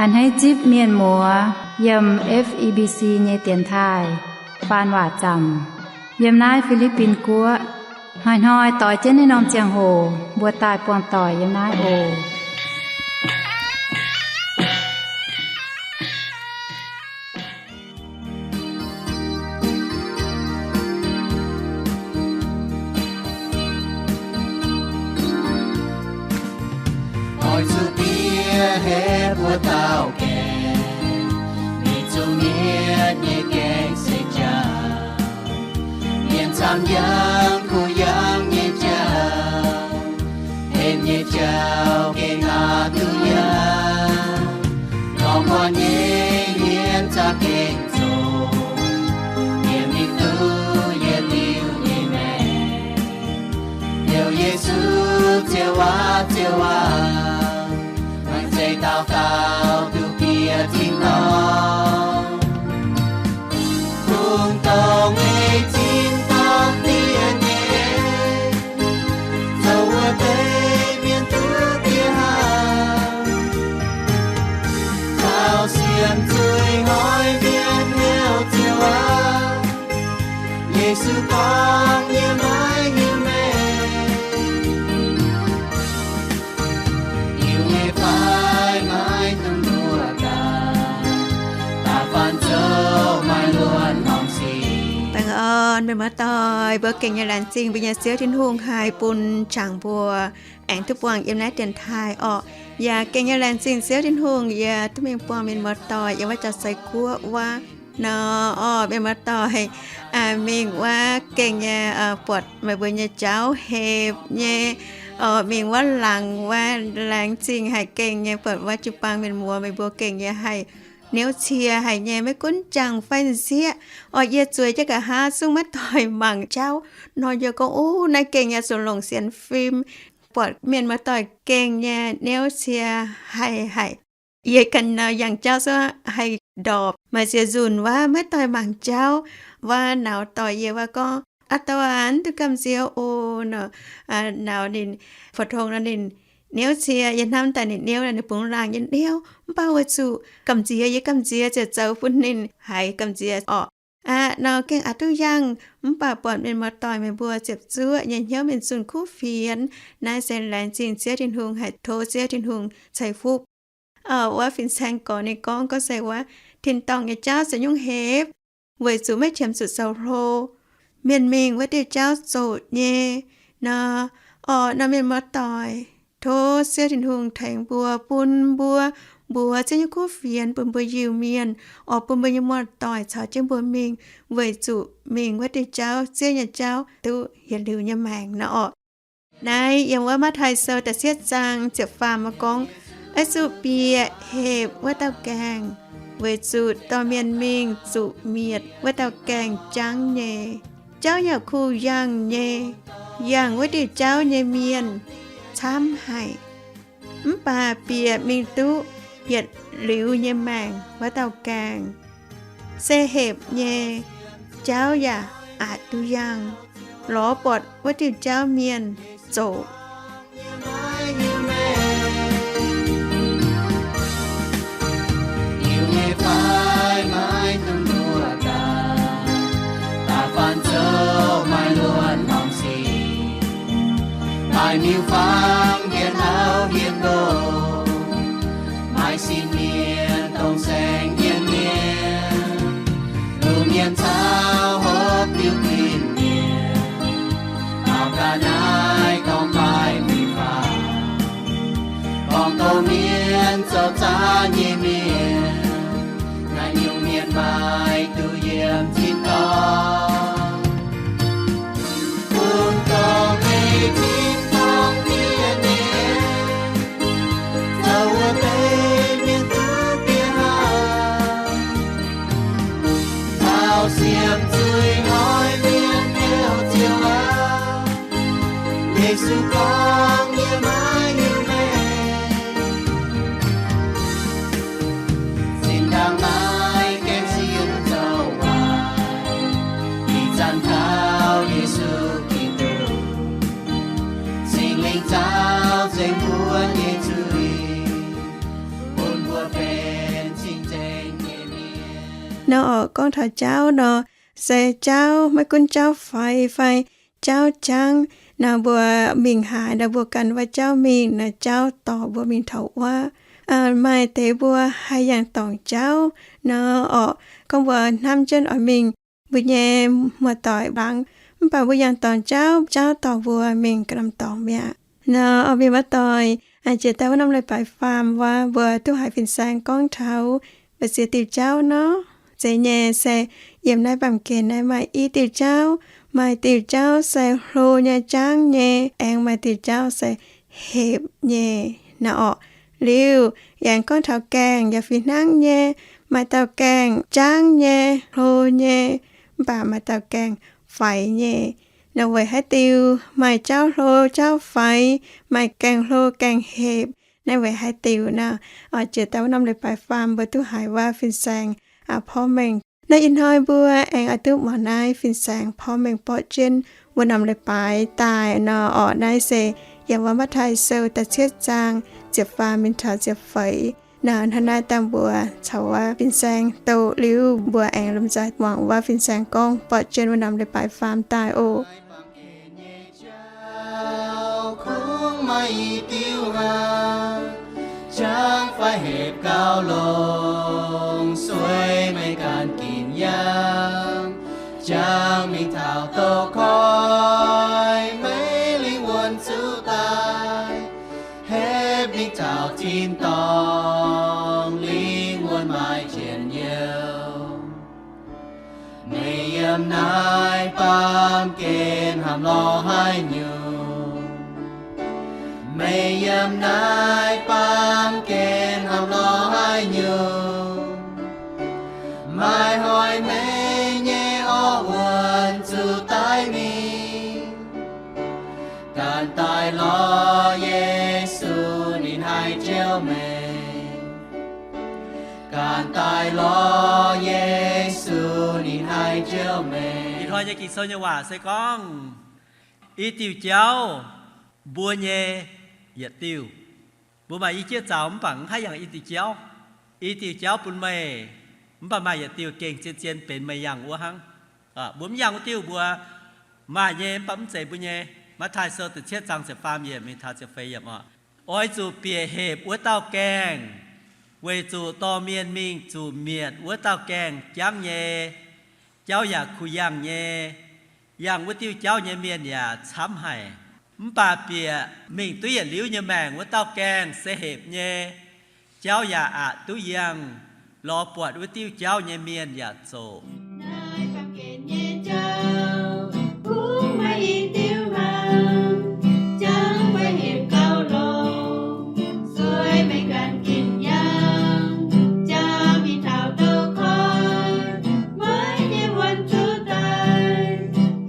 A'hneiv zipv mienh muoz yiem F E B C nyei dienx taaih faan waac zaamc yiem naaiv Fi^li^bin Guoqv. Hnoi-hnoi doix jienv naaiv norm ziangh hoc mbuo daaih buangh doic yiem naaiv oc. Oix zuqc bieqc hepc mbuo dauh gaengh, mingh zuqc mietc nyei gaengh se jauv. Mienh camv yangh kuh yangh nyei jauv, hepc nyei jauv gengh aqc duqv yangh. Lorz muonc nyei mienh za'gengh zoqc, yie mingh duqv yietc liuz nyei maengc. Heuc Yesu Ziouv aac, Ziouv aac, maaih zeiz dauh dauh duqv bieqc tin-dorngh. Kungx dongh meih tin-dorngh diev nyei, zoux wuov deix mienh duqv diev hnangv. Taux sienx zuiz hnoi mienh heuc Ziouv aac, Yesu gorngv, yie maiv hiuv meih. Hiuv nyei fai maiv dungx mbuoqc daaih, da'faanh zoux maaih luonx norm sic. Baengh orn mienh muoz-doic, mbuo gengh nyei laengz zingh mbuo nyei Ziouv Tin-Hungh haih bun jangx mbuo aengx duqv buangh yiem naaiv dienx taaih orqc. Yaac gengh nyei laengz zingh Ziouv Tin-Hungh yie duqv mingh buangh mienh muoz-doic yiem wuov jauv-seix guoqv wuov nor orqc. Mienh muoz-doic, mingh wuov gengh nyei buatc meih mbuo nyei jauv hepc nyei. Mingh wuov laangz wuov laengz zingh haic, gengh nyei buatc wuov jiu-baang mienh muoz meih mbuo gengh nyei haih niouv cie haic nyei, maiv gunv jangx fai m'sieqv. Orqc, yie zueiz jienv nqa'haav zungv maiv doix mangc jauv nor, yie gorngv, Ov, naaiv gengh nyei zuqc longc sienx fim. Buatc mienh muoz-doic gengh nyei niouv cie haic haic. Yie ganh nor yangh jauv zungv haih ndorpc, maaih ziex nzunc wuov maiv doix mangc jauv. Wuov nauz doic yie wuov gorngv, Aa, dauh aac, mv duqv gamh nziex oc nor. Nauz ninh, phổ thông nor ninh niouv cie, yie hnamv daaih ninh niouv, ninh bungx laangh nyei niouv, mv baac weic zuqc gamh nziex, yie gamh nziex ziouc zoux bun ninh haiz gamh nziex orqc. Aqv, nor gengh aqc duqv yangh, mv baac buatc mienh muoz-doic meih mbuo ziepc zuoqv nyei hnyouv mingh zunh kuv fienx, naaiv se laengz zingh Ziouv Tin-Hungh haic, tov Ziouv Tin-Hungh ceix fuqv. Wuov fin-saeng gorx ninh gorngv, gorngv se wuov tin-dorngh nyei jauv se nyungc hepc, weic zuqc maiv qiemx zuqc zoux hlo. Mienh mingh wuov diuh jauv zoqc nyei nor. Orqc, nor mienh muoz-doic, tov Ziouv Tin-Hungh tengx mbuo, bun mbuo mbuox Ziouv nyei kuv fienx, bun mbuo Iu-Mienh, orqc, bun mbuo nyei muoz-doic caux jienv mbuo mingh, weic zuqc mingh wuov diuh jauv, Ziouv nyei jauv, duqv yietc liuz nyei maengc nor orqc. Naaiv yiem wuov Matv^tai Sou da'cietv zaang ziepc faam gorngv, Oix zuqc bieqc hepc wuov dauh gaengh, weic zuqc dorh mienh mingh zuqc mietc wuov dauh gaengh jangv nyei. Jauv yaac kuh yangh nyei, yangh wuov diuh jauv nyei mienh camv haic. Mv baac bieqc mingh duqv yietc liuz nyei maengc wuov dauh gaengh se hepc nyei, jauv yaac aqc duqv yangh, lorz buatc wuov diuh jauv mienh zoqc. Iu nyei fai maiv dungx mbuoqc daaih, da'faanh zoux maaih luonx norm sic. Maaih miuc-fangv hietv hlauv hietv ndoh, maaih sin mienh dongh saeng jienv mienh, lungh mienh caux hopv diuh tin-mienh. Taux ga'naaiv gorngv maaih miuc-fangv, gorngv tov mienh zoux zaav nyei mienh, naaiv nyungc mienh maaih duqv yiem tin-dorngh. Bun gorngv meih tin-dorngh diev nyei, zoux wuov deix mienh duqv bieqc hnangv. Taux siemv zuiz hnoi mienh heuc Ziouv aac, Yesu gorngv, yie maiv hiuv meih. Zinh ndaangc maaih gaengh sienh zoux waaic, ih zanc kaux Yesu Giduc. Singx Lingh zaux nzengc mbuo nyei zuiz, bun mbuo benx Nor oc, gorngv taux jauv nor, se jauv, maiv gunv jauv faix fai jauv jangv, nor mbuo mingh haaix nor mbuo ganh wuov jauv mingh, nor jauv dorh mbuo mingh taux wuov. Maaih deix mbuo haih yangh dorngc jauv nor oc, gorngv mbuo hnamv jienv oix mingh mbuo nyei muoz-doic laangz, mv baac mbuo yangh dorngc jauv, jauv dorh mbuo mingh ganh norm dorngx mi'aqv. Nor oc, mienh muoz-doic, jiex daaih wuov norm leiz-baaix faam wuov, mbuo duqv haiz fin-saeng gorngv taux mbu'ziex diuh jauv nor. Zeiz nyei, se yiem naaiv baamh gen naaiv maaih i diuh jauv, maaih diuh jauv se hlo nyei, jangv nyei, aengx maaih diuh jauv se hepc nyei nor oc. Liuz aengx gorngv taux gaengh yaac fih hnangv nyei, maaih dauh gaengh jangv nyei, hlo nyei, mv baac maaih dauh gaengh faix nyei. Nor weic haaix diuc maaih jauv hlo jauv faix, maaih gaengh hlo gaengh hepc, naaiv weic haaix diuc nor? Jiex daaih wuov norm leiz-baaix faam mbuo duqv haiz wuov fin-saeng porv mengh. Naaiv ih hnoi mbuo aengx oix duqv muangx naaiv fin-saeng porv mengh borqv jienv wuov norm leiz-baaix daaih nor oc. Naaiv se yiem wuov Matv^taai Sou da'cietv zaang ziepc faam mingh taux ziepc feix. Nor hnangv naaiv dangh mbuo caux wuov fin-saeng doqc liuz, mbuo aengx lomh nzoih muangx wuov fin-saeng gorngv borqv jienv wuov norm leiz-baaix faam daaih oc. Kungx maaih i diuc hnaangx, jangv fai hepc gauh longx, sueih meih ganh ginc yaangh. Jangv mingh taux douz-koiv, meih lingh wuonh zuqc daaih. Hepc mingh taux tin-dorngh, lingh wuonh maaih njien-youh. Meih yiem naaiv baamh gen hnamv lorz haaix nyungc? Meih yiem naaiv baamh gen hnamv lorz haaix nyungc? Maaih hnoi meih nyei orn-wuonh zuqc daaih mingh. Ganh daaih lorz Yesu, ninh haih jouh meih. Ganh daaih lorz Yesu, ninh haih jouh meih. Ih hnoi nyei Ging-Sou nyei waac se gorngv i diuh jauv, mbuo nyei yietc diuh. Mbuo maaih i jieqv zaux mv baac mv haih yangh i diuh jauv. I diuh jauv bun meih, mv baac maaih yietc diuh gengh zien-zien benx meih yangh wuov hnangv. Mbuo mv yangh wuov diuh mbuo maaih nyei, mv baac mv zeiz mbuo nyei. Matv^taai Sou da'cietv zaang ziepc faam yiemc mingh taux ziepc feix yiemc oc. Oix zuqc bieqc hepc wuov dauh gaengh, weic zuqc dorh mienh mingh zuqc mietc wuov dauh gaengh jangv nyei, jauv yaac kuh yangh nyei. Yangh wuov diuh jauv nyei mienh yaac camv haic. Mv baac bieqc mingh duqv yietc liuz nyei maengc wuov dauh gaengh se hepc nyei, jauv yaac aqc duqv yangh. Lorz buatc wuov diuh jauv nyei mienh yaac zoqc. Naaiv baamh gen nyei jauv kungx maaih i diuh hnaangx, jangv fai hepc gauh longx, sueih meih ganh ginc yaangh. Jangv mingh taux douz-koiv, meih nyei wuonh zuqc daaih.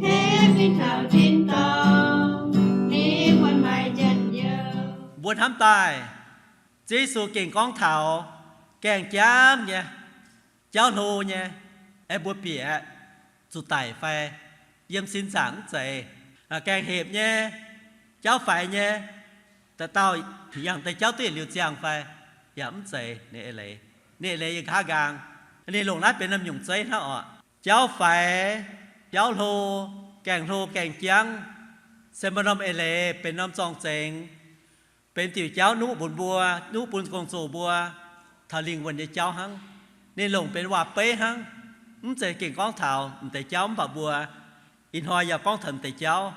Hepc mingh taux tin-dorngh, lingh wuonh maaih njien-youh. Mbuo hnamv daaih, Ziouv Yesu gengh gorngv taux gaengh jangv nyei, jauv hlo nyei, aengx mbuo bieqc zuqc daic fai yiem sin zaangc mv zeiz. Gaengh hepc nyei, jauv faix nyei, dauh dauh yangh deix jauv duqv yietc liuz ziangh fai? Yaac mv zeiz. Ninh eix leiz, ninh eix leiz yiem nqa'haav nqaang. Ninh longc naaiv benx norm nyungc zeiv hnangv oc. Jauv faix, jauv hlo, gaengh hlo gaengh jangv, se maaih norm eix leiz benx norm zorng-zengx, benx diuc jauv nuqv mbuonx mbuo, nuqv bun gong-zoh mbuo taux lingh wuonh nyei jauv hnangv. Ninh longc benx waac-beiv hnangv. Mv zeiz gengh gorngv taux m'deix jauv mv baac mbuo ih hnoi yaac gorngv taux m'deix jauv,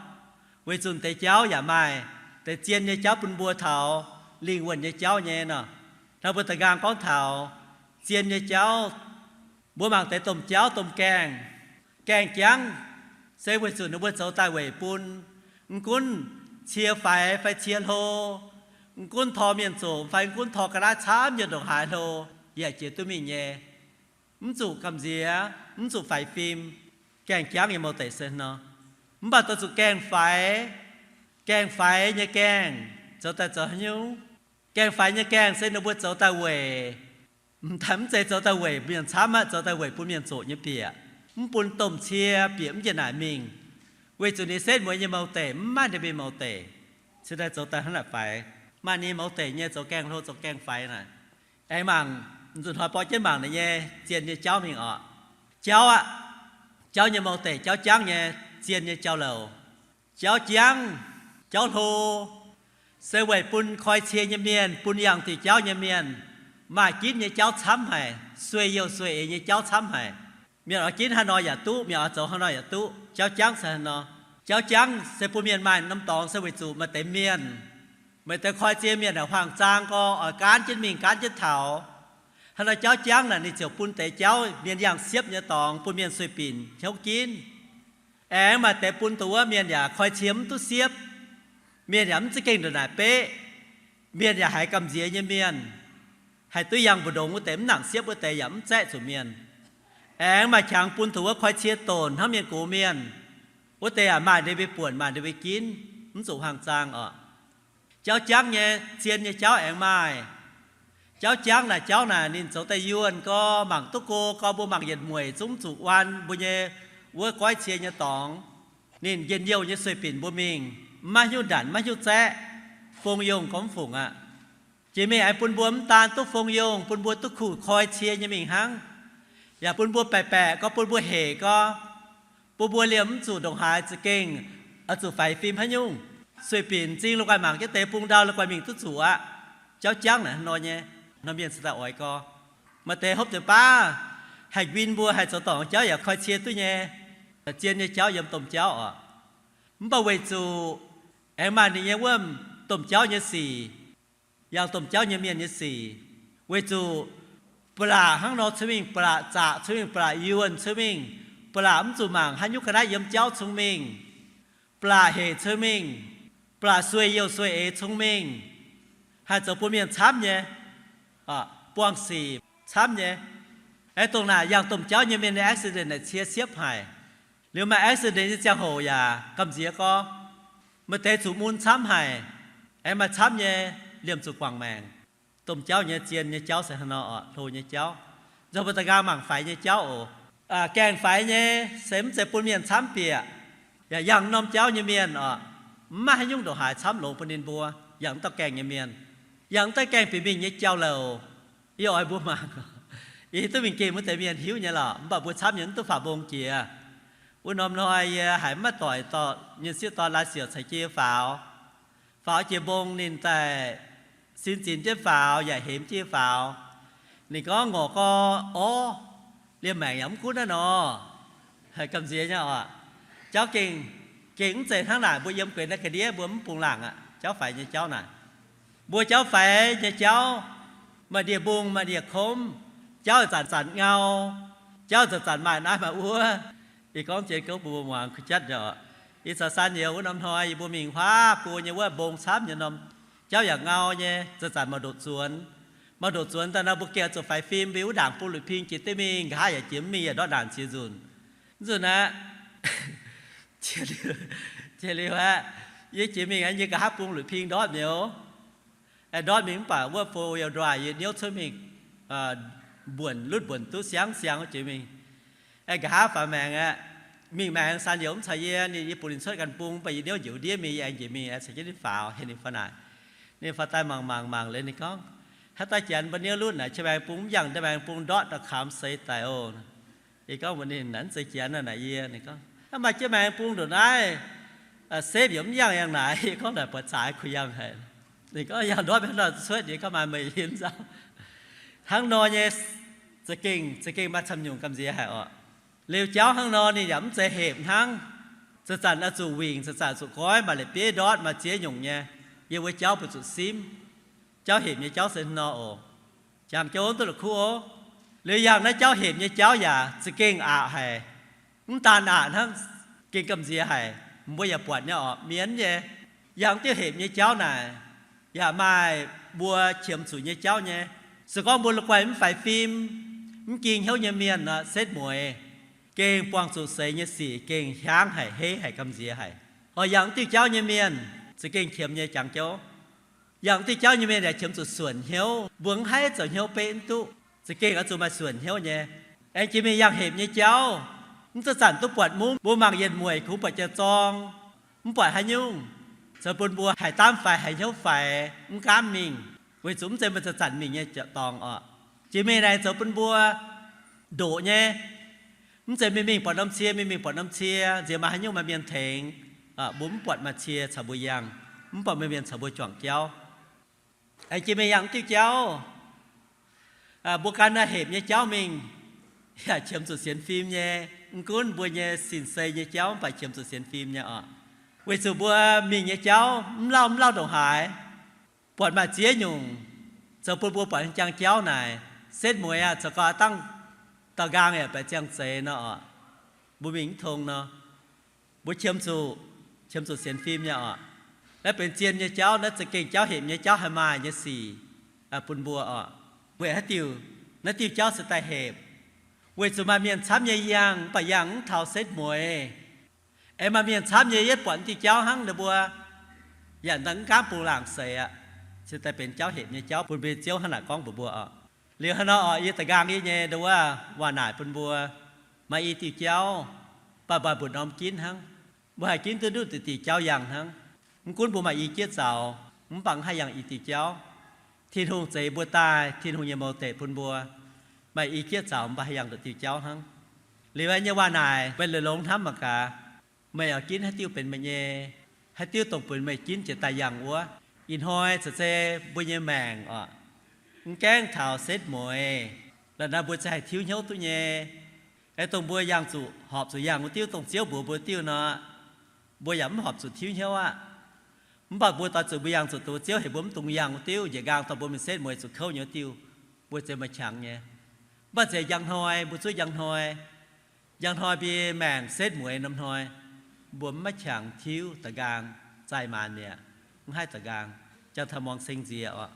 weic zuqc m'deix jauv yaac maaih deix zien nyei jauv bun mbuo taux lingh wuonh nyei jauv nyei nor. Hnangv mbuo da'nqaang gorngv taux zien nyei jauv, mbuo mangc deix domh jauv domh gaengh. Gaengh jangv se weic zuqc ninh mbuo zoux daaih weic bun, mv gunv cie faix fai cie hlo, mv gunv tor mienh zoqc fai mv gunv tor ga'naaiv camv nyei ndongc haaix hlo, yaac jiex duqv mingh nyei. Mv zuqc gamh nziex, mv zuqc faix fim. Gaengh jangv nyei mouc deic se nor. Mv baac doix zuqc gaengh faix. Gaengh faix nyei gaengh zoux daaih zoux haaix nyungc? Gaengh faix nyei gaengh se ninh mbuo zoux daaih weic, mv zeiz zoux daaih weic mienh camv aqv, zoux daaih weic bun mienh zoqc nyei bieqc, mv bun domh cie bieqc mv njiec naaic mingh. Weic zuqc ninh setv mueiz nyei mouc deic mv maaih ninh mbuo mouc deic, cingx daaih zoux daaih hnangv naaic faix. Maaih ninh mouc deic nyei zoux gaengh hlo zoux gaengh faix naaic. Aengx mangc, nzunc hnoi borqv jienv mangc ninh nyei zien nyei jauv mingh oc. jauv aqv. Jauv nyei mou deic, jauv jangv nyei zien nyei jauv-louc. Jauv jangv, jauv hlo, se weic bun koi cie nyei mienh, bun yangh diuh jauv nyei mienh, maaih ginv nyei jauv camv haic, sueih youh sueih eix nyei jauv camv haic. Mienh oix ginv haaix nor yaac duqv, mienh oix zoux haaix nor yaac duqv. Jauv jangv se haaix nor? Jauv jangv se bun mienh maaih norm dorngx se weic zuqc maaih deix mienh, maaih deix koi cie mienh aah, huaang-zaang gorx oix gaanv jienv mingh gaanv jienv taux. Haaix nor jauv jangv naaic, ninh ziouc bun deix jauv mienh yangh siepv nyei dorngx, bun mienh sueih binc hnyouv ginv. Aengx maaih deix bun dongh wuov mienh yaac koi cie mv duqv siepv, mienh yaac mv za'gengh ndongc naaic beqv, mienh yaac haiz gamh nziex nyei mienh, haih duqv yangh mbu'ndongx wuov deix mv nangc siepv wuov deix yaac mv zaeqv zuqc mienh. Aengx maaih qangx bun dongh wuov koi cie donc hnangv mienh gox mienh, wuov deix yaac maaih ninh mbuo buonc, maaih ninh mbuo ginv, mv zuqc huaang-zaang oc. Jauv jangv nyei zien nyei jauv aengx maaih. Jauv jangv naaic, jauv naaic ninh zoux daaih yuonh gorx, mangc duqv go gorx, mbuo mangc yietc mueic zungv zuqc waan mbuo nyei wuov goiv cie nyei dorngx. Ninh njien-youh nyei sueih binc mbuo mingh, maiv hiuv ndanc maiv hiuv zaeqv, fong yongh gorngv fungc aqv. Jiex mingh aengx bun mbuo mv daan duqv fong yongh, bun mbuo duqv kuh koi cie nyei mingh hnangv, yaac bun mbuo baeqc baeqc gorx, bun mbuo hec gorx, bun mbuo liemh mv zuqc ndongc haaix za'gengh oix zuqc faix fim haaix nyungc. Sueih binc m'zing la'guaih mangc jienv deix bung ndau la'guaih mingh duqv zuqc aqv. Jauv jangv naaic hnangv nor nyei. Nor mienh se daaih oix gorx, maaih deix hopv deix baav haih win mbuo, haih zoux dorngc jauv yaac koi cie duqv nyei. Zien nyei jauv yiem domh jauv oc. Mv baac weic zuqc aengx maaih ninh nyei wuov domh jauv nyei sic, yangh domh jauv nyei mienh nyei sic, weic zuqc ba'laqc hnangv nor cun mingh, ba'laqc zaqc cun mingh, ba'laqc yuonh cun mingh, ba'laqc mv zuqc mangc haaix nyungc ga'naaiv yiem jauv cun mingh, ba'laqc hec cun mingh, ba'laqc sueih youh sueih eix cun mingh, haih zoux bun mienh camv nyei, buangh sic camv nyei. Aengx dongh naaic yangh domh jauv nyei mienh nyei accident naaic cie siepv haic. Liuz maaih accident nyei ziangh hoc yaac gamh nziex gorx, maaih deix zuqc mun camv haic, aengx maaih camv nyei liemh zuqc guangc maengc. Domh jauv nyei zien nyei jauv se hnangv nor oc, hlo nyei jauv. Nzunc mbuo da'nqaang mangc faix nyei jauv oc. Gaengh faix nyei se mv zeiz bun mienh camv bieqc, yaac yangh norm jauv nyei mienh oc, mv maaih haaix nyungc ndongc haaix camv longx bun ninh mbuo. Yangh dauh gaengh nyei mienh, yangh dauh gaengh bieqc mingh nyei jauv-louc, yie oix mbuo mangc. Yie duqv mingh geh wuov deix mienh hiuv nyei lorqc, mv baac mbuo camv nyei mv duqv faaux mbong jiex. Wuov norm hnoi yie haiz maiv doic dorh mienh sieqv dorn laaix siouc caux jiex faaux. Faaux jiex mbong ninh daaih sin zinx jienv faaux yaac hemx jienv faaux. Ninh gorngv ngorc gorx, orv, liemh maengc yaac mv gunv naaiv nor. Haiz gamh nziex nyei oc. Jauv gengh, gengh mv zeiz hnangv naaic mbuo yiem gueix naaiv ga'ndiev mbuo mv bungx laangc aqv. Jauv faix nyei jauv naaic, mbuo jauv faix nyei jauv, maaih ndie-mbung maaih ndie-komv, jauv zanc-zanc ngau, jauv zanc-zanc maaih naaiv maaih wuov. Ih gorngv zien gouv bun mbuo muangx kuh jatv nyei oc. Ih caux San Youz wuov norm hnoi yie mbuo mingh huaav go nyei wuov mbong camv nyei norm, jauv yaac ngau nyei, zanc-zanc maaih ndoqc-zuonx. Maaih ndoqc-zuonx daaih nor mbuo gengh zuqc faix fim mbuo wuov ndaangc bung luic ping jiex duqv mingh, nqa'haav yaac jiex mv mingh yaac ndortv ndaangc ziex nzunc. Mv nzunc aqv, jiex liuz aqv, yie jiex mingh aqv, yie nqa'haav bung luic ping ndortv mi'aqv. Aengx ndortv mingh mv baac wuov four-wheel drive yie niouv cuotv mingh, mbuonc lutv mbuonc duqv siang siang jiex mingh. Aengx nqa'haav faaux maengx aqv, mingh maengx San Youz mv caux yie, ninh, yie bun ninh cuotv ganh bung, mv baac yie niouv njiec ndiev mingh, yie aengx njiec mingh aengx caux jienv ninh faaux, heuc ninh faaux naaic. Ninh faaux daaih mangc mangc mangc liuz ninh gorngv, haaix dauh janx mbuo niouv lutv naaic jienv maengx bung mv yangh, jienv maengx bung ndortv daaih kamx seix daic oc. Yie gorngv mbuox ninh, naaic mv zeiz janx naaic yie. Ninh gorngv, hnangv maaih jienv maengx bung ndongc naaiv, seix yaac mv yangh yangh naaic. Yie gorngv naaic buatc zaaix kuh yangh haic. Ninh gorngv yangh ndortv mv nor cuotv. Yie gorngv maaih meih yie nzauh. Hnangv nor nyei, za'gengh, za'gengh maaih camv nyungc gamh nziex haic oc. Liuz jauv hnangv nor ninh yaac mv zeiz hepc hnangv. Zanc-zanc oix zuqc wingc, zanc-zanc zuqc goiv, maaih la'bieiv ndortv, maaih ziex nyungc nyei. Yie mbuo jauv mbuo zuqc simv. Jauv hepc nyei jauv se hnangv nor oc. Jangx jienv duqv la'kuqv oc. Liuz yangh naaiv jauv hepc nyei jauv yaac za'gengh aqc haic. Mv daan aqc hnangv, gengh gamh nziex haic. Mbuo yaac buatc nyei oc, mienv nyei. Yangh diuh hepc nyei jauv naaic, yaac maaih mbuo qiemx zuqc nyei jauv nyei. Se gorngv mbuo la'guaih mv faix fim, mv ging hnyouv nyei mienh nor, setv mueiz, gengh buangh zuqc seix nyei sic gengh hiaangv haic, heiv haic, gamh nziex haic. Oix yangh diuh jauv nyei mienh za'gengh qiemx nyei, jangx jienv. Yangh diuh jauv nyei mienh yaac qiemx zuqc suonc hnyouv, mbuo mv haih zoux hnyouv beqv mv duqv, za'gengh oix zuqc maaih suonc hnyouv nyei. Aengx jiex mingh yangh hepc nyei jauv, mv zanc-zanc duqv buatc mungv, mbuo mangc yietc mueic kungx buatc jiex zorng, mv buatc haaix nyungc, zoux bun mbuo haiz daamv faix, haiz hnyouv faix, mv gaamv mingh, weic zuqc mv zeiz meih zanc-zanc mingh nyei dorngx oc. Jiex mingh naaic zoux bun mbuo ndoqc nyei, Mv zeiz mingh mingh buatc norm cie, mingh mingh buatc norm cie, nziex maaih haaix nyungc maaih mienh tengx, mbuo mv buatc maaih cie caux mbuo yangh, mv buatc maaih mienh caux mbuo juangc jauv. Aengx jiex mingh yangh diuh jauv, mbuo gan naaiv hepc nyei jauv mingh, yaac qiemx zuqc sienx fim nyei. Mv gunv mbuo nyei sin-sei nyei jauv mv baac qiemx zuqc sienx fim nyei oc. Weic zuqc mbuo mingh nyei jauv mv lauh mv lauh ndongc haaix, buatc maaih ziex nyungc zoux bun mbuo buatc jang jauv naaic, setv mueiz aqv, zoux gau aav dangh daaux nqaang yaac baeqc ziangh zeiz nor oc. Mbuo mingh mv tong nor, mbuo qiemx zuqc, qiemx zuqc sienx fim nyei oc. Naaiv benx zien nyei jauv, naaiv za'gengh jauv hepc nyei jauv haih maaih nyei sic bun mbuo oc. Weic haaix diuc naaiv diuh jauv se daaih hepc? Weic zuqc maaih mienh camv nyei yangh, mv baac yangh mv taux setv mueiz. Aengx maaih mienh camv nyei yietv buatc diuh jauv hnangv, ninh mbuo yaac mv gaamv bungx laangc seix aqv. Se daaih benx jauv hepc nyei jauv bun mbuo. Ziouv hnangv naaic gorngv mbuox mbuo oc. Liuz haaix nor oc, yie daaux nqaang yie nyei ndo wuov waac naaic bun mbuo, maaih i diuh jauv, mv baac mbu'ndongx ginv hnangv. Mbuo haih ginv duqv nduqc diuh jauv yangh hnangv. Mv gunv mbuo maaih i jieqv zaux, mv baac mv haih yangh i diuh jauv. Tin-Hungh zeix mbuo daaih, Tin-Hungh nyei mouz deic bun mbuo maaih i jieqv zaux, mv baac haih yangh nduqc diuh jauv hnangv. Liuz nyei waac naaic meih longx hnamv mangc gaax, meih oix ginv haaix diuh benx meih nyei, haaix diuh dongh benx meih ginv jiex daaih yangh wuov. Ih hnoi caux se mbuo nyei maengc oc, mv gaengh taux setv mueiz, la'naav mbuo ziouc haih tiuv hnyouv duqv nyei. Aengx dongh mbuo yangh zuqc, horpc zuqc yangh wuov diuv, dongh Ziouv mbuox mbuo diuh nor, mbuo yaac mv horpc zuqc tiuv hnyouv aqv. Mv baac mbuo doix zuqc mbuo yangh zuqc dongh Ziouv heuc mbuo mv dungx yangh wuov diuv, njiec nqaang dorh mbuo mingh setv mueiz zuqc kouv nyei wuov diuh, mbuo ziouc maaih qangx nyei. Mv baac ziouc njang hnoi, mbuo zuov njang hnoi, njang hnoi mbuo maengc setv mueiz norm hnoi, mbuo mv maiv qangx tiuv daaux nqaang, zaih maanc mi'aqv, mv haih daaux nqaang, jangx taux muangx seng nziex oc.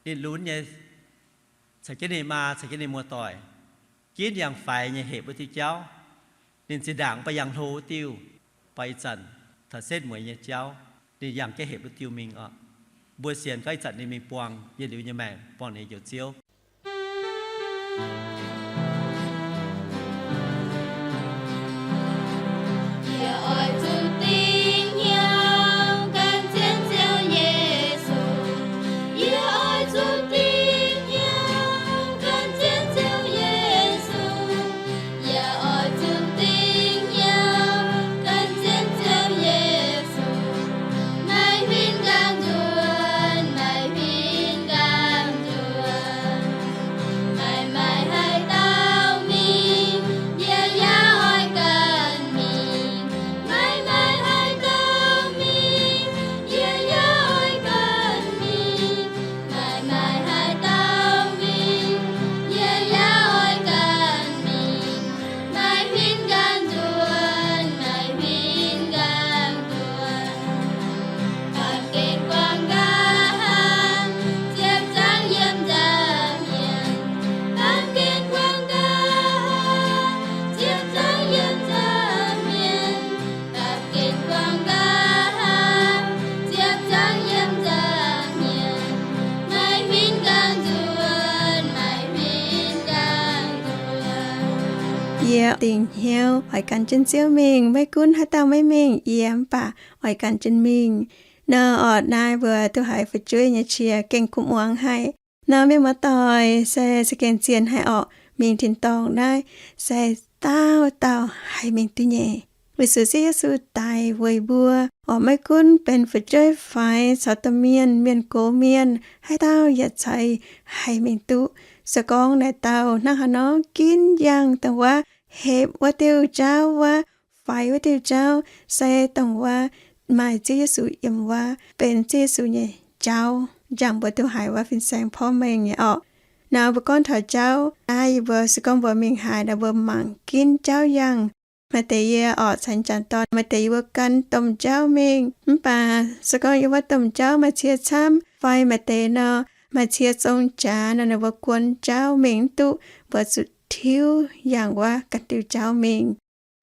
Ninh lunx nyei, caux jienv ninh maa, caux jienv ninh muoz-doic, ginv yangh faix nyei hepc wuov diuh jauv. Ninh zinh ndaangc mv baac yangh hlo wuov diuh, baac ih zanc taux setv mueiz nyei jauv, ninh yangh jienv hepc wuov diuh mingh oc. Mbuo sienx gorngv ih zanc ninh mingh buangh yie liuz nyei maengc, buangh ninh nyei Njoux Ziouv. Yie oix zuqc dingh hnyouv gan jienv Ziouv Yesu. Yie oix zuqc dingh hnyouv gan jienv Ziouv Yesu. Yie oix zuqc dingh hnyouv gan jienv Ziouv Yesu. Maaih huin nqaang nzuonx, maaih huin nqaang nzuonx. Maaih maaih haaix dauh mingh, yie yaac oix ganh mingh. Maaih maaih haaix dauh mingh, yie yaac oix ganh mingh. Maaih maaih haaix dauh mingh, yie yaac oix ganh mingh. Maaih huin nqaang nzuonx, maaih huin nqaang nzuonx. Baamh gen guangc nqa'haav, ziepc zangv yiem nzangc mienh. Baamh gen guangc nqa'haav, ziepc zangv yiem nzangc mienh. Baamh gen guangc nqa'haav, ziepc zangv yiem nzangc mienh. Maaih huin nqaang nzuonx, maaih huin nqaang nzuonx. Yie dingh hnyouv oix gan jienv Ziouv mingh, maiv gunv haaix dauh maiv mingh, yie mv baac oix gan jienv mingh. Nor orqc, naaiv mbuo duqv haiz fu'jueiv nyei qiex gengh kuv muangx haic. Nor mienh muoz-doic se, se gengh zien haic orqc, mingh tin-dorngh naaiv se dauh dauh haih mingh duqv nyei. Weic zuqc Ziouv Yesu daic weic mbuo orqc, maiv gunv benx fu'jueiv faix caux domh mienh, mienh gox mienh, haaix dauh yaac ceix haih mingh duqv. Se gorngv naaic dauh hnangv haaix nor ginv yangh dongh wuov hepc wuov diuh jauv wuov, faix wuov diuh jauv, se dongh wuov maaih Ziouv Yesu yiem wuov, benx Ziouv Yesu nyei jauv, njang mbuo duqv haiz wuov fin-saeng porv mengh nyei orqc. Nor mbuo gorngv taux jauv naaiv, yie mbuo se gorngv mbuo mingh haaix nor mbuo mangc ginv jauv yangh. Maaih deix yie orqc caux janx dorn, maaih deix yie mbuo gan domh jauv mingh. Mv baac se gorngv yiem wuov domh jauv maaih cie camv fai maaih deix nor maaih cie zong jaax nor, ninh mbuo guon jauv mingh mv duqv, mbuo zuqc tiuv yangh wuov ganh diuh jauv mingh.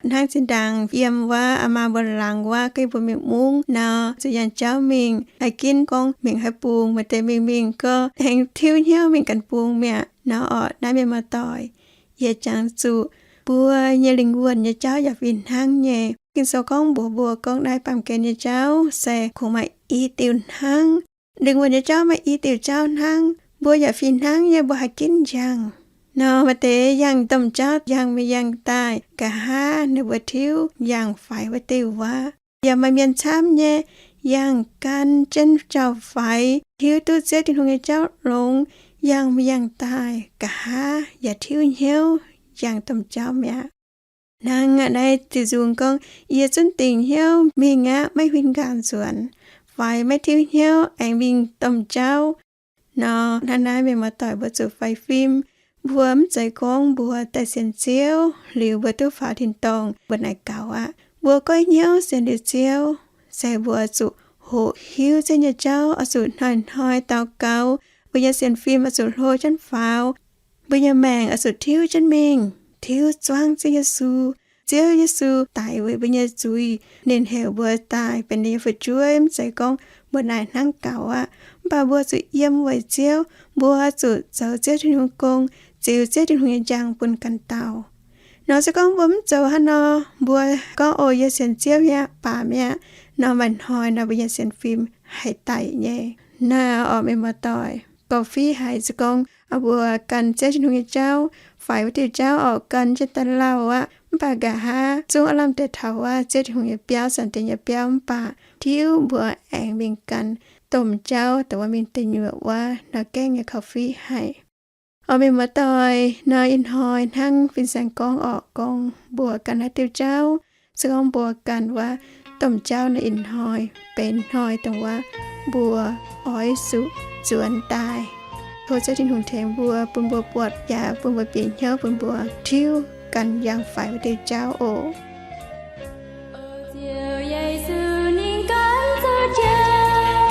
Hnangv zinh ndaangc yiem wuov aa maa mbuo laangz wuov, gorngv mbuo mingh mungv nor, zuqc yangh jauv mingh, haih ginv gorngv mingh haaix bung. Maaih deix mingh mingh gorngv aengx tiuv hnyouv mingh ganh bung mi'aqv nor orqc. Naaiv mienh muoz-doic, yie jangx zuqc mbuo nyei lingh wuonh nyei jauv yaac fih hnangv nyei. Ging-Sou gorngv mbuox mbuo gorngv naaiv baamh gen nyei jauv se kungx maaih i diuh hnangv. Lingh wuonh nyei jauv maaih i diuh jauv hnangv. Mbuo yaac fih hnangv nyei, mbuo haih ginv njang. Nor maaih deix yangh domh jauv, yangh mingh yangh daaih, nqa'haav ninh mbuo tiuv yangh faix wuov diuh wuov. Yaac maaih mienh camv nyei, yangh gan jienv jauv-faix, hiuv duqv Ziouv Tin-Hungh nyei jauv longx, yangh mingh yangh daaih, nqa'haav yaac tiuv hnyouv yangh domh jauv mi'aqv. Hnangv naaiv diuh nzung gorngv, yie zunv dingc hnyouv mingh aqv, maiv huin nqaang nzuonx, faix maiv tiuv hnyouv aengx mingh domh jauv. Nor hnangv naaiv mienh muoz-doic, mbuo zuqc faix fim. Mbuo mv zeiz gorngv mbuo daaih sienx Ziouv liuz mbuo duqv faaux tin-dorngh mbuo naaic gaux aqv. Mbuo goiv hnyouv sienx liuz Ziouv, se mbuo zuqc hoqc hiuv Ziouv nyei jauv, oix zuqc hnoi-hnoi daux gaux. Mbuo nyei sienx fim oix zuqc hlo jienv faaux. Mbuo nyei maengc oix zuqc tiuv jienv mingh, tiuv zuangv Ziouv Yesu. Ziouv Yesu daic weic mbuo nyei zuiz. Ninh heuc mbuo daaih benx ninh nyei fu'jueiv, mv zeiz gorngv mbuo naaic hnangv gaux aqv. Mv baac mbuo zuqc yiem weic Ziouv. Mbuo zuqc zoux Ziouv Tin-Hungh gong, ziux Ziouv Tin-Hungh nyei njang bun ganh dauh. Nor se gorngv mbuo mv zoux hnangv nor, mbuo gorngv, O, yie sienx Ziouv mi'aqv, baac mi'aqv, nor maaih hnoi nor mbuo nyei sienx fim haih daic nyei. Naaiv orqc, mienh muoz-doic, gauh fih haic se gorngv mbuo gan Ziouv Tin-Hungh nyei jauv, faix wuov diuh jauv orqc, gan jienv daaih lauh aqv. Mv baac nqa'haav zungv aav lamh deix taux wuov Ziouv Tin-Hungh nyei biauv, Zaangc Diex nyei biauv, mv baac tiuv mbuo aengx mingh gan domh jauv, dongh wuov mingh deic nyuoqc wuov nor, gaengh nyei gauh fih haic. Orqc, mienh muoz-doic, nor ih hnoi hnangv fin-saeng gorngv orqc, gorngv mbuo gan haaix diuh jauv, se gorngv mbuo gan wuov domh jauv nor, ih hnoi benx hnoi dongh wuov mbuo oix zuqc nzuonx daaih. Tov Ziouv Tin-Hungh tengx mbuo, bun mbuo buatc yaac bun mbuo bieqc hnyouv, bun mbuo tiuv gan yangh faix wuov diuh jauv oc. Ziouv Yesu ninh gan zoux jauv,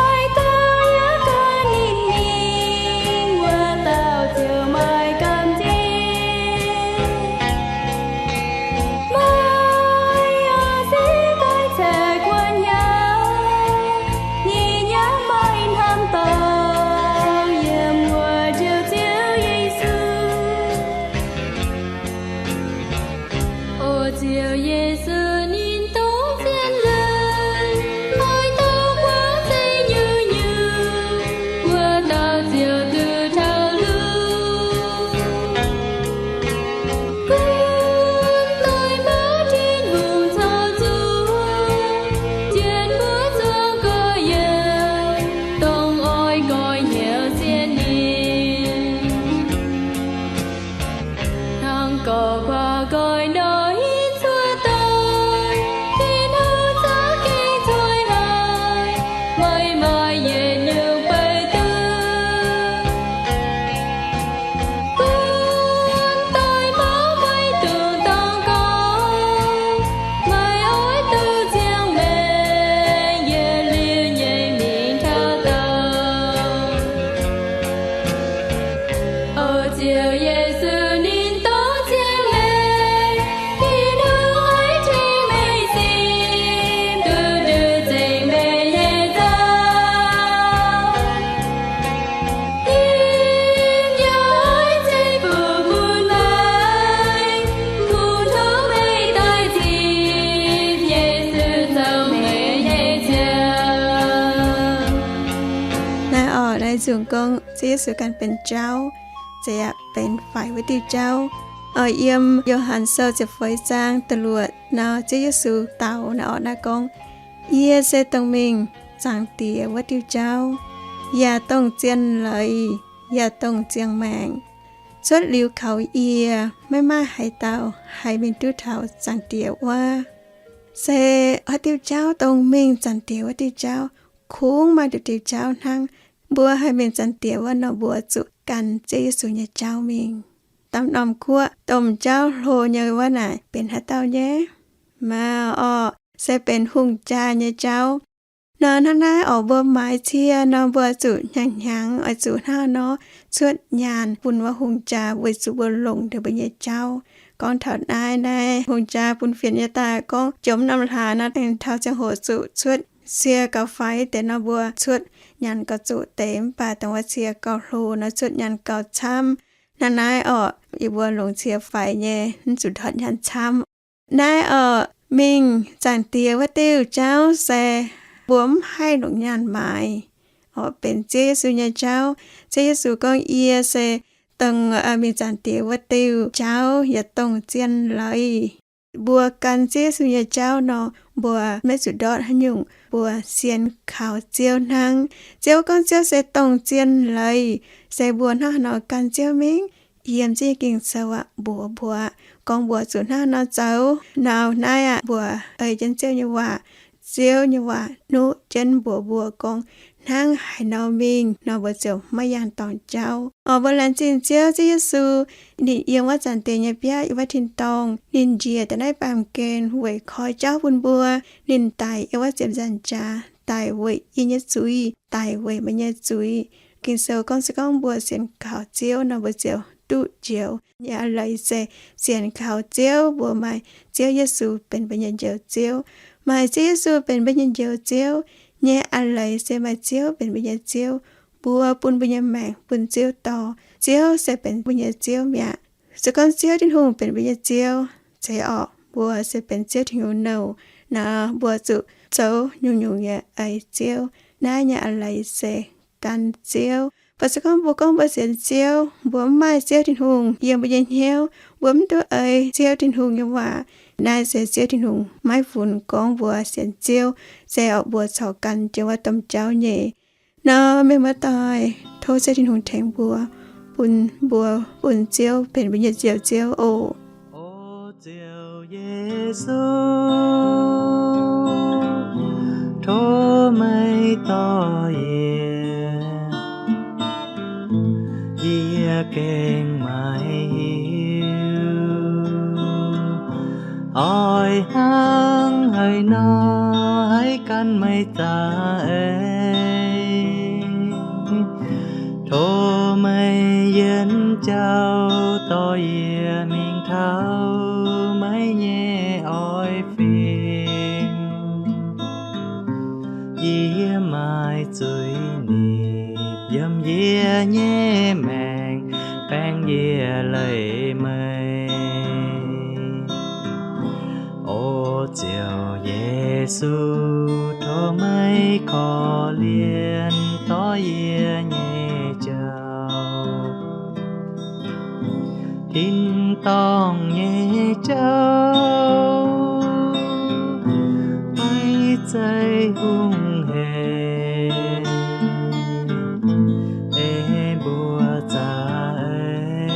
oix dauh yaac gan ninh mingh, wuov dauh ziouc maaih gamh nziex. Maaih a'hneiv se daaih ceix guon hnyouv, ninh yaac maaih hnamv dorngx yiem wuov Ziouv, Ziouv Yesu. O Ziouv Yesu, ninh dongh zien leiz, oix douh guangc zeiv nyungc-nyungc, wuov dauh ziouc duqv taux lungh. Gunv doix mbuo Tin-Hungh caux zuangx, zien mbuo zuangx gorx-youz, dongh oix nqoi hnyouv sienx ninh. Hnangv gorx-youz nor, hiuv cuotv daaih, Tin-Hungh za'gengh zueiz haic, meih maaih yietc nyungc beiv duqv. Gunv doix mbuo maiv dungx dangx gorngv, meih oix duqv ziangh maengc, yietc liuz nyei mingh taux daauh. O Ziouv Yesu, ninh dongh ziangh maengc, Tin-Hungh oix tengx meih sin, duqv nduqc zengc meih nyei nzauh. Yie yaac oix zeiz bun meih, bun tov meih daaih zipv, Yesu zoux meih nyei Ziouv. Naaiv orqc, naaiv nzungh gorngv Ziouv Yesu ganh benx jauv, ziouc yaac benx faix wuov diuh jauv. Oix yiem Yo^han Sou ziepc feix zaang da'luoqc nor, Ziouv Yesu daux naaiv orqc, naaiv gorngv, Yie se dongh mingh Zaangc Diex wuov diuh jauv, yaac dongh zien leiz, yaac dongh ziangh maengc. Cuotv liuz kaux yie, maiv maaih haaix dauh haih mingh duqv taux Zaangc Diex wuov. Se haaix diuh jauv dongh mingh Zaangc Diex wuov diuh jauv? Kungx maaih nduqc diuh jauv hnangv. Mbuo haih mingh Zaangc Diex wuov nor, mbuo zuqc gan Ziouv Yesu nyei jauv mingh. Domh norm guoqv domh jauv hlo nyei wuov naaic benx haaix dauh nyei? Maaih orqc, se benx hungh jaa nyei jauv. Nor hnangv naaiv orqc, mbuo maaiz cie nor, mbuo zuqc hnyangx-hnyangx oix zuqc hnangv nor cuotv nyaanh bun wuov hungh jaa weic zuqc mbuo longc ninh mbuo nyei jauv. Gorngv taux naaiv, naaiv hungh jaa bun fienx nyei daaih gorngv jomc norm hlaax nor, aengx taux ziangh hoc zuqc cuotv cie gauh faix deix nor, mbuo cuotv nyaanh gauh zuqc deix. Mv baac dongh wuov cie gauh hlo nor, cuotv nyaanh gauh camv. Hnangv naaiv orqc, yie mbuo longc cie faix nyei, mv zuqc ndortv nyaanh camv. Naaiv orqc, mingh Zaangc Diex wuov diuh jauv se mbuo mv haih longc nyaanh maaiz. Orqc, benx Ziouv Yesu nyei jauv. Ziouv Yesu gorngv, Yie se dongh mingh Zaangc Diex wuov diuh jauv yaac dongh zien leiz. Mbuo gan Ziouv Yesu nyei jauv nor, mbuo maiv zuqc ndortv haaix nyungc. Mbuo sienx kaux Ziouv hnangv. Ziouv gorngv Ziouv se dongh zien leiz, se mbuo hnangv haaix nor gan Ziouv mingh. Yiem Ziouv nyei Ging-Sou aqv mbuox mbuo, gorngv mbuo zuqc hnangv haaix nor zoux. Nor naaiv aqv, mbuo ei jienv Ziouv nyei waac, Ziouv nyei waac nuqv jienv mbuox mbuo gorngv hnangv haaix nor mingh nor, mbuo ziouc maiv yangh dorngc jauv. Oc, mbuo laengz zingh Ziouv, Ziouv Yesu, ninh yiem wuov Zaangc Diex nyei biauv, yiem wuov tin-dorngh, ninh njiec daaih naaiv baamh gen weic koi jauv bun mbuo. Ninh daic yiem wuov ziepc nzaangc jaax, daic weic yie nyei zuiz, daic weic meih nyei zuiz. Ging-Sou gorngv se gorngv mbuo sienx kaux Ziouv nor, mbuo ziouc duqv njoux. Nyei a'leiz se sienx kaux Ziouv, mbuo maaih Ziouv Yesu benx mbuo nyei Njoux Ziouv. Maaih Ziouv Yesu benx mbuo nyei Njoux Ziouv nyei a'leiz se maaih Ziouv benx mbuo nyei Ziouv. Mbuo bun mbuo nyei maengc bun Ziouv dorh. Ziouv se benx mbuo nyei Ziouv mi'aqv. Se gorngv Ziouv Tin-Hungh benx mbuo nyei Ziouv, zeiz orqc, mbuo se benx Ziouv Tin-Hungh nouh. Naaiv mbuo zuqc zoux nyungc-nyungc nyei ei Ziouv. Naaiv nyei a'leiz se gan Ziouv. Mv baac se gorngv mbuo gorngv mbuo sienx Ziouv, mbuo mv maaih Ziouv Tin-Hungh yiem mbuo nyei hnyouv, mbuo mv duqv ei Ziouv Tin-Hungh nyei waac, naaiv se Ziouv Tin-Hungh maiv funx gorngv mbuo sienx Ziouv, se orqc mbuo corc gan jienv wuov domh jauv nyei. Nor mienh muoz-doic, tov Ziouv Tin-Hungh tengx mbuo, bun mbuo bun Ziouv benx mbuo nyei Njoux Ziouv oc. O Ziouv Yesu, tov meih dorh yie, yie gengh maiv hiuv. Oix hnangv haaix nor haih gan meih za'eix. Tov meih yienx jauv dorh yie mingh taux meih nyei oix fim. Yie maaih zuiz-nipc yiem yie nyei maengc, baeng yie leiz meih. O Ziouv Yesu, tov meih korv-lienh dorh yie nyei jauv, tin-dorngh nyei jauv maiv zeiz hungh heic, ei mbuo za'eix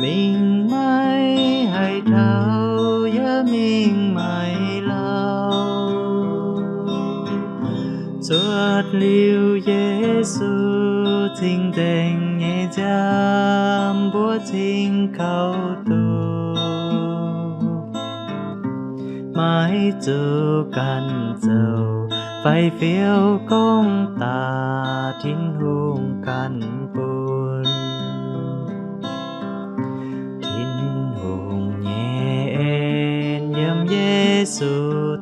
mingh maiv haih taux, yaac mingh maiv lauh. Cuotv liuz Yesu cing-nzengc nyei nziaamv, mbuo cingx kaux duqv. Maiv zuqc ganh zoux fai fiou gorngv daaih, Tin-Hungh ganh bun. Tin-Hungh nyei en yiem Yesu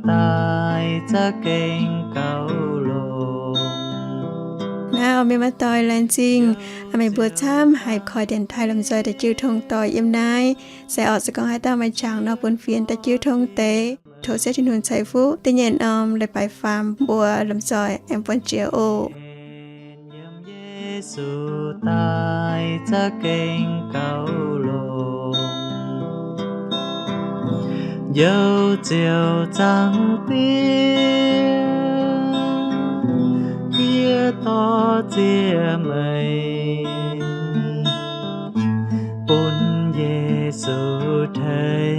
daaih za'gengh gauh longx. Naaiv mienh muoz-doic laengz zingh meih mbuo camv haiz koi dienx taaih lomh nzoih da'jiu tong doic yiem naaiv. Se orqc se gorngv haaix dauh maaih qangx nor, bun fienx da'jiu tong deix. Tov Ziouv Tin-Hungh ceix fuqv da'nyeic norm leiz-baaix faam mbuo lomh nzoih aengx buonv jiex oc. Yesu daaih za'gengh gauh longx, njoux Ziouv Zaangc Diex, yie dorh ziex meih bun Yesu tei.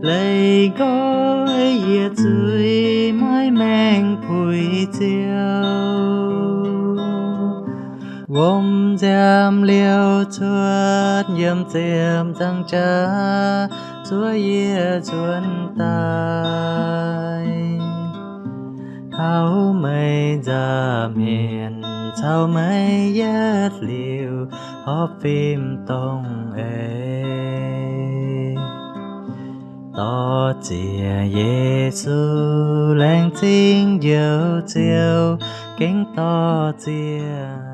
Leiz nqoi yie zuiz maiv maengh puix Ziouv, wuom nziaamv liouh cuotv yiem ziepc nzaangc jaax zuov yie nzuonx daaih. Taux meih nza'hmien caux meih yietv liuz horpc fim dongh eix. Dorh ziex Yesu, laengz zingh Njoux Ziouv, gengh dorh ziex